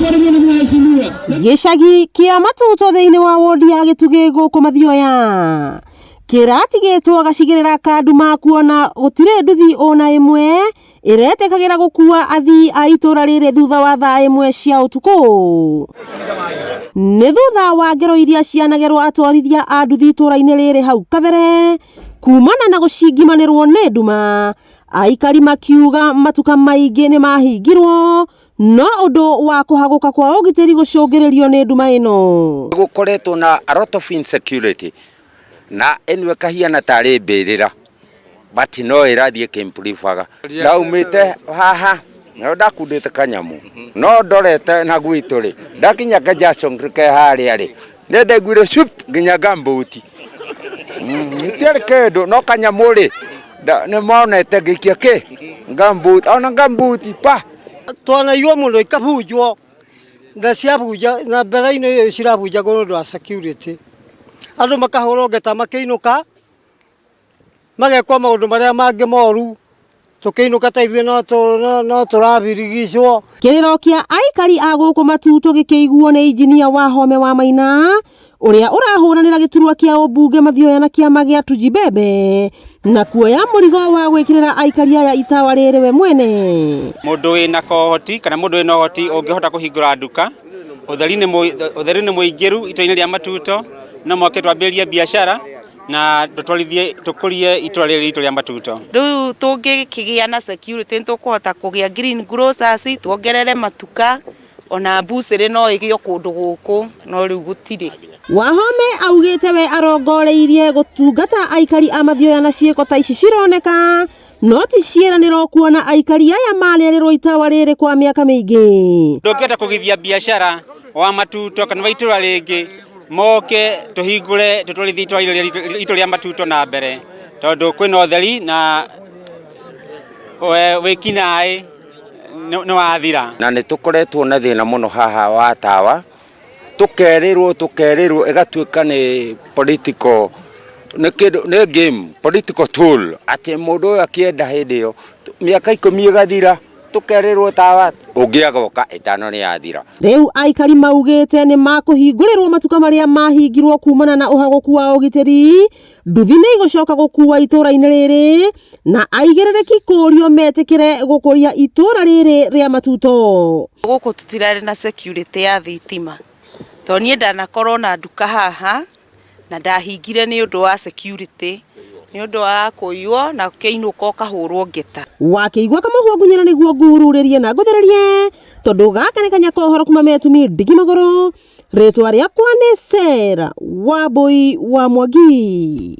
Twarĩrio nĩ mheshimiwa. Gĩcagi kĩa Matuto thĩinĩ wa wodi ya Gĩtugĩ gũkũ Mathioya kĩratigĩtwo gacigĩrĩra ka nduma kuona gũtirĩ nduthi ona ĩmwe ĩretĩkagĩra gũkua athii a itũra rĩrĩ thutha wa thaa ĩmwe cia ũtukũ. Nĩ thutha wa ngero iria cianagerwo atwarithia a nduthi itũra-inĩ rĩrĩ hau kabere kumana na gũcingimanĩrwo nĩ nduma, aikari makiuga matuka maingĩ nĩ mahingirwo no ũndũ wa kũhagũka kwa ũgitĩri gũcũngĩrĩrio nĩ nduma ĩno. Gũkoretwo na a lot of insecurity na ĩno ĩkahiana tarĩ mbĩrĩra but no ĩrathiĩ ĩkĩimprovaga. Ndaumĩte haha no ndakundĩte kanyamũ no ndorete na gwitũ rĩ, ndakinya ka junction ke harĩa rĩ, nĩ ndaiguire shup nginya gumboot. Itiarĩ kĩndũ no kanyamũ rĩ, nĩ monete ngĩikia kĩ gumboot, ona gumboot pa. Twanaiywo mũno ikabunjwo na ciabunja na mbere-inĩ ĩyo cirabunjagwo nĩ ũndũ wa security. Andũ makahũrwo ngeta makĩinũka, magekwo maũndũ marĩa mangĩ moru, tũkĩinũka ta ithuĩ no tũrabirigicwo. Kĩrĩro kĩa aikari a gũkũ Matutu gĩkĩiguo nĩ injinia wa Home wa Maina ũrĩa ũrahũranĩra gĩturwa kĩa ũmbunge Mathioya na kĩama gĩa Tujibebe na kuoya mũrigo wa gwĩkĩrĩra aikari aya itawa rĩrĩ we mwene. Mũndũ wĩna kohoti kana mũndũ wĩna ũhoti ũngĩhota kũhingũra nduka, ũtheri nĩ mũingĩru itũra-inĩ rĩa Matuto, no moke twambĩrĩrie biacara na tũtwarithie tũkũrie itũra rĩrĩ ritũ rĩa Matuto. Rĩu tũngĩkĩgĩa na security nĩ tũkũhota kũgĩa green grocers, tuongerere matuka, ona mbucĩrĩ no ĩgĩo kũndũ gũkũ, no rĩu gũtirĩ. Wahome augĩte we arongoreirie gũtungata aikari a Mathioya na ciĩko ta ici cironeka no ti ciĩranĩro kuona aikari aya manerĩrwo itawa rĩrĩ kwa mĩaka mĩingĩ. Ndũngĩhota kũgithia biacara wa Matuto kana wa itũra rĩngĩ moke tũhingũre tũtwarithie itũra ritũ rĩa Matuto na mbere tondũ kwĩna ũtheri na wĩkinaĩ nĩ wathira. Na nĩ tũkoretwo na thĩna mũno haha wa tawa, tũkerĩrwo tũkerĩrwo ĩgatuĩka nĩ political, nĩ kĩndũ nĩ game, political tool, atĩ mũndũ ũyũ akĩenda hĩndĩ ĩyo, mĩaka 10 ĩgathira, tũkerĩrwo tawa, ũngĩ agoka ĩtano nĩ yathira. Rĩu aikari maugĩte nĩ makũhingũrĩrwo matuka marĩa mahingirwo kumana na ũhagũku wa ũgitĩri, nduthi nĩ igũcoka gũkua itũra-inĩ rĩrĩ na aigĩrĩrĩki kũrio metĩkĩre gũkũria itũra rĩrĩ rĩa Matuto. Gũkũ tũtirarĩ na security ya thitima, tondũ niĩ ndanakorwo na nduka haha na ndahingire nĩ ũndũ wa security, nĩ ũndũ wa kũiywo na ũkĩinũka ũkahũrwo ngeta. Wakĩigua kamũhwa ngunyĩra nĩguo ngururĩrie na ngũthĩrĩrie tondũ gaka nĩ kanya kohoro kuma metumi ndigi magũrũ. Rĩtwa rĩakwa nĩ Sarah Wambui wa Mwangi.